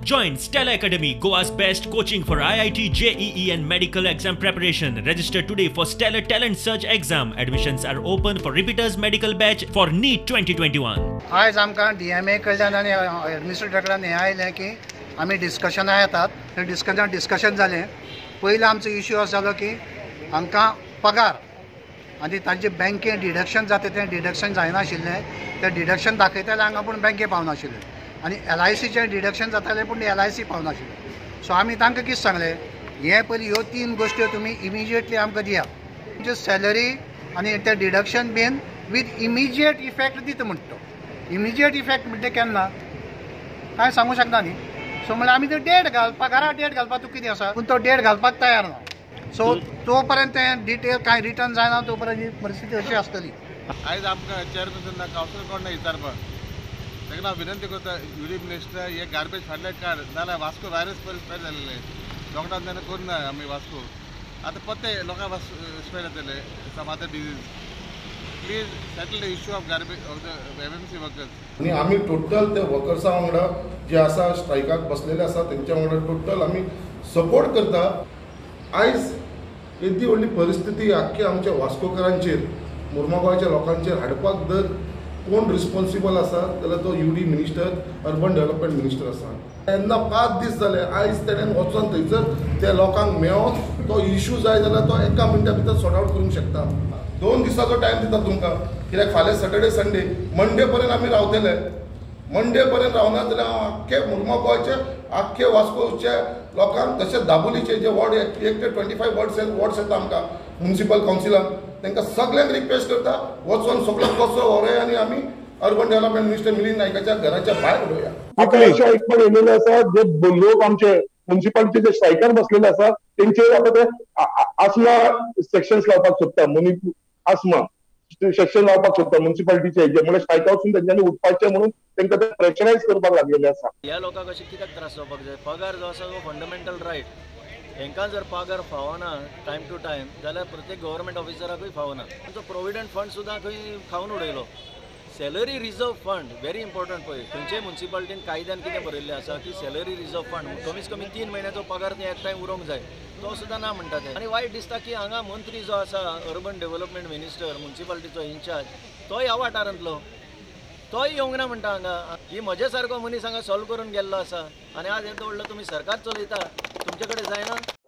Join Stellar Academy, Goa's best coaching for IIT, JEE and medical exam preparation. Register today for Stellar Talent Search exam. Admissions are open for repeaters medical batch for NEET 2021. आयज आमकां DMA कडल्यान आनी administrator कडल्यान हें आयलें की आमी डिस्कशनां येतात. थंय डिस्कशन जालें. पयलीं आमचो इश्यू असो जालो की हांकां पगार आनी तांचे बँके डिडक्शन जाता तें डिडक्शन जायनाशिल्लें. तें डिडक्शन दाखयताले हांगा पूण बँके पावनाशिल्लें आनी एलआयसीचें डिडक्शन जातालें पूण एलआयसी पावनाशिल्लें. सो आमी तांकां कितें सांगलें, हें पयलीं ह्यो तीन गोश्ट्यो तुमी इमिजिएटली आमकां दियात. तुमची सॅलरी आनी तें डिडक्शन बीन वीथ इमिजिएट इफेक्ट दिता म्हणटा तो. इमिजिएट इफेक्ट म्हणटा केन्ना कांय सांगूंक शकना न्ही. सो म्हणल्यार आमी तो डेट घाल, पगारा डेट घालपाक तूं कितें आसा, पूण तो डेट घालपाक तयार ना. सो तो पर्यंत तें डिटेल कांय रिटर्न जायना तो पर्यंत ही परिस्थिती अशी आसतली. आयज आमकां चेअरपर्सन कावन्सिल कोण ना विचारपाक, ताका हांव विनंती करता युडी मिनिस्टर हे गार्बेज फाटल्यान काड, नाजाल्यार वास्को व्हायरस पयलीं स्प्रेड जालेलें लॉकडावन तेन्ना करूं ना आमी वास्को, आतां परते लोकांक स्प्रेड जातले some other disease. Please settle the issue of garbage of the MMC workers. आनी आमी टोटल ते वर्कर्सां वांगडा जे आसा स्ट्रायकाक बसलेले आसा तेंच्या वांगडा टोटल आमी सपोर्ट करता. आयज येदी व्हडली परिस्थिती आख्खे आमच्या वास्कोकरांचेर, मुर्मागांवच्या लोकांचेर हाडपाक जर कोण रिस्पॉन्सिबल आसा जाल्यार तो UD minister, urban development minister आसा. तेन्ना 5 दीस जाले आयज तेणेन वचोन थंयसर त्या लोकांक मेळोन तो इशू जाय जाल्यार तो एका मिनटा भितर सॉर्ट आवट करूंक शकता. 2 दिसाचो टायम दिता तुमकां, कित्याक फाल्यां सॅटर्डे संडे, मंडे पर्यंत आमी रावतले. मंडे पर्यंत रावना जाल्यार हांव आख्खे मुर्मागांवचे, आख्खे वास्कोचे लोकांक, तशेंच दाबोलीचे जे वॉर्ड 1 ते 25 वॉर्ड्स येता आमकां म्युनिसिपल कावन्सिलान, तांकां सगल्यांक रिक्वेस्ट करता वचोन सगळो कसो व्हरोया आनी आमी अर्बन डेव्हलपमेंट मिनिस्टर मिलिंद नायकाच्या घराच्या भायर उडोवया. आतां अशें आयकपाक येयलेलें आसा जे लोक आमचे म्युनिसिपालिटीचे स्ट्रायकार बसलेले आसा तेंचेर आतां ते आसमा सेक्शन्स लावपाक सोदता, आसमा सेक्शन लावपाक सोदता म्युनिसिपालिटीचे, जे म्हणल्यार स्ट्रायका वचून तेंच्यांनी उठपाचें म्हणून तेंकां ते प्रेशरायज करपाक लागलेले आसा. ह्या लोकांक अशें कित्याक त्रास जावपाक जाय? पगार जो आसा तो फंडामेंटल रायट. हेंकां जर पगार फावना टायम टू टायम जाल्यार प्रत्येक गव्हर्मेंट ऑफिसराकूय फावना. तांचो प्रोविडंट फंड सुद्दां खंय खावन उडयलो. Salary reserve fund very important. पळय खंयच्याय म्युनिसिपालिटीन कायद्यान कितें बरयल्लें आसा की सॅलरी रिजर्व फंड कमीत कमी 3 म्हयन्याचो पगार ते एकठांय उरोंक जाय, तो सुद्दां ना म्हणटा ते. आनी वायट दिसता की हांगा मंत्री जो आसा अर्बन डेव्हलपमेंट मिनिस्टर म्युनिसिपालिटीचो इन्चार्ज तोय ह्या वाठारांतलो, तोय येवंक ना म्हणटा हांगा. ही म्हजे सारको मनीस हांगा सॉल्व करून गेल्लो आसा आनी आज येदो व्हडलो तुमी सरकार चलयता, तुमचे कडेन जायना.